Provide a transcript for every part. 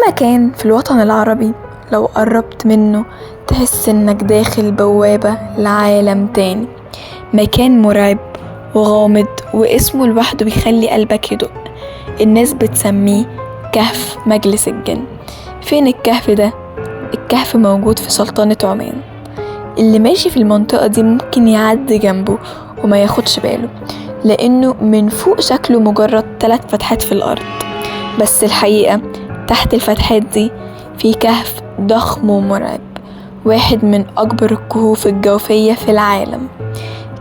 مكان في الوطن العربي لو قربت منه تحس انك داخل بوابة لعالم تاني، مكان مرعب وغامض واسمه لوحده بيخلي قلبك يدق. الناس بتسميه كهف مجلس الجن. فين الكهف ده؟ الكهف موجود في سلطنة عمان. اللي ماشي في المنطقة دي ممكن يعدي جنبه وما ياخدش باله، لأنه من فوق شكله مجرد 3 فتحات في الأرض، بس الحقيقة تحت الفتحات دي في كهف ضخم ومرعب، واحد من أكبر الكهوف الجوفية في العالم.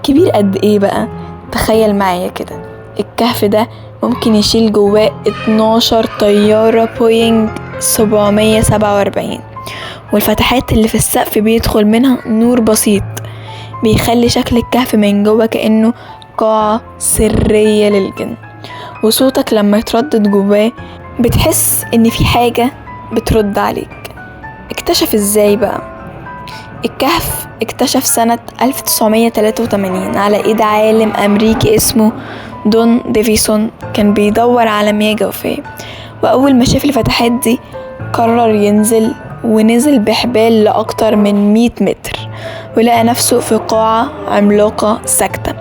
كبير قد إيه بقى؟ تخيل معايا كده، الكهف ده ممكن يشيل جواه 12 طيارة بوينج 747، والفتحات اللي في السقف بيدخل منها نور بسيط بيخلي شكل الكهف من جوه كأنه قاعة سرية للجن. وصوتك لما يتردد جواه بتحس إن في حاجة بترد عليك. اكتشف ازاي بقى؟ الكهف اكتشف سنة 1983 على ايد عالم امريكي اسمه دون ديفيسون، كان بيدور على مياه جوفية، واول ما شاف الفتحات دي قرر ينزل، ونزل بحبال لأكتر من 100 متر، ولقى نفسه في قاعة عملاقة ساكتة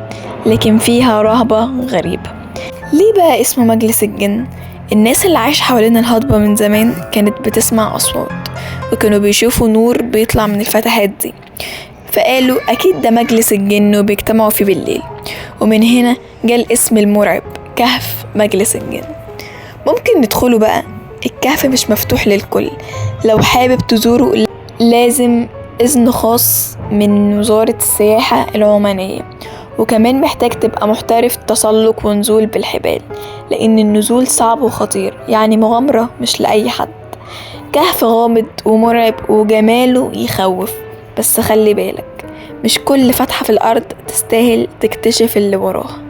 لكن فيها رهبة غريبة. ليه بقى اسمه مجلس الجن؟ الناس اللي عايشة حوالين الهضبة من زمان كانت بتسمع أصوات، وكانوا بيشوفوا نور بيطلع من الفتحات دي، فقالوا أكيد ده مجلس الجن وبيجتمعوا فيه بالليل، ومن هنا جاء الاسم المرعب كهف مجلس الجن. ممكن ندخله بقى؟ الكهف مش مفتوح للكل، لو حابب تزوره لازم إذن خاص من وزارة السياحة العمانية، وكمان محتاج تبقى محترف تسلق ونزول بالحبال، لأن النزول صعب وخطير، يعني مغامرة مش لأي حد. كهف غامض ومرعب وجماله يخوف، بس خلي بالك مش كل فتحة في الأرض تستاهل تكتشف اللي وراها.